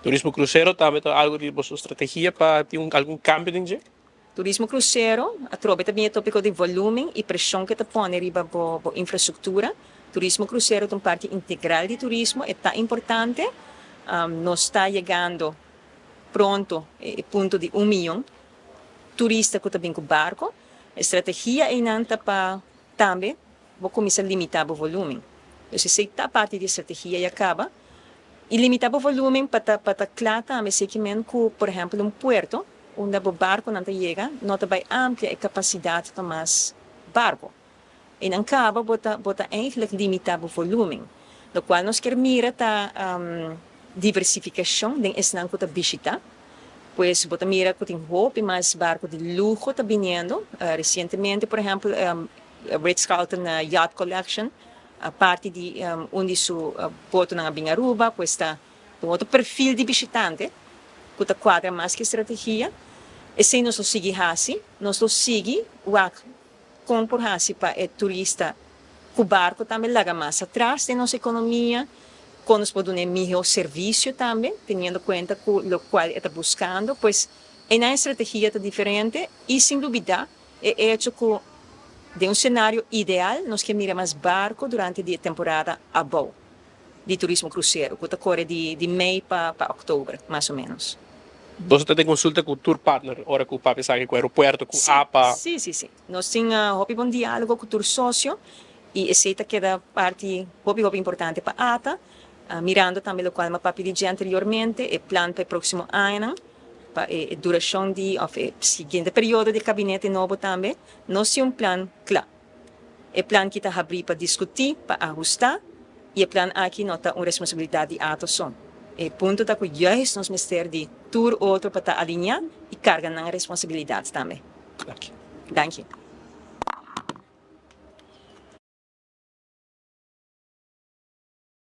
Turismo krusero tambe ta algu di boso strategia pa tin algun kambio den dje? Turismo krusero, atrobe ta bin e tópiko di volúmen i preshon ku ta pone riba bo infrastruktura. Turismo krusero ta un parti integral di turismo, e ta importante. Nos ta yegando pronto e punto di 1 mion turista ku ta bin ku barko. E strategia einan ta pa tambe bo kuminsá limitá e volúmen. Anto, esei ta parti di strategia i a kaba. I limitá e volúmen pa ta kla tambe, segmento ku, por ehèmpel, un puerto, unda e barkonan ta yega, no ta bai amplia e kapasidat pa mas barko. I dan kaba bo ta eigenlijk limitá e volúmen. Lokual nos ke mira ta diversifikashon den esnan ku ta bishitá. Pues bo ta mira ku tin hopi mas barko di luho ta bini. Resientemente, por ehèmpel, Ritz-Carlton Yacht Collection, a parti di unda su botonan a bin Aruba, pues ta un otro perfil di bishitante, ku ta kuadra mas ku strategia. Esei nos lo sigui hasi, nos lo sigui wak kon por hasi pa e turista ku barko tambe laga mas atras den nos ekonomia, kon nos por duna mihó servisio tambe, teniendo kuenta ku lokual e ta buskando, pues e strategia ta diferente i sin duda e echo ku den un senario ideal nos ke mira mas barko durante e temporada abou di turismo krusero, ku ta kore di mei pa òktober, mas o ménos. Bo tin konsulta ku tur partner, ora ku papia sabi ku aeropuerto, ku APA? Si. Nos tin hopi bon diálogo ku tur sosio i esei ta keda parti hopi hopi importante pa ATA, mirando tambe lokual m'a papia di dje anteriormente, e plan pa e próksimo aña, pa e durashon di, òf e siguiente periodo di gabinete nobo tambe, nos tin un plan kla. E plan ku ta habrí pa diskutí, pa ahustá, i e plan aki no ta un responsabilidat di ATA so. E punto ta ku juist nos mester di tur otro pa ta alineá i karga nan responsabilidat tambe. Danki. Danki.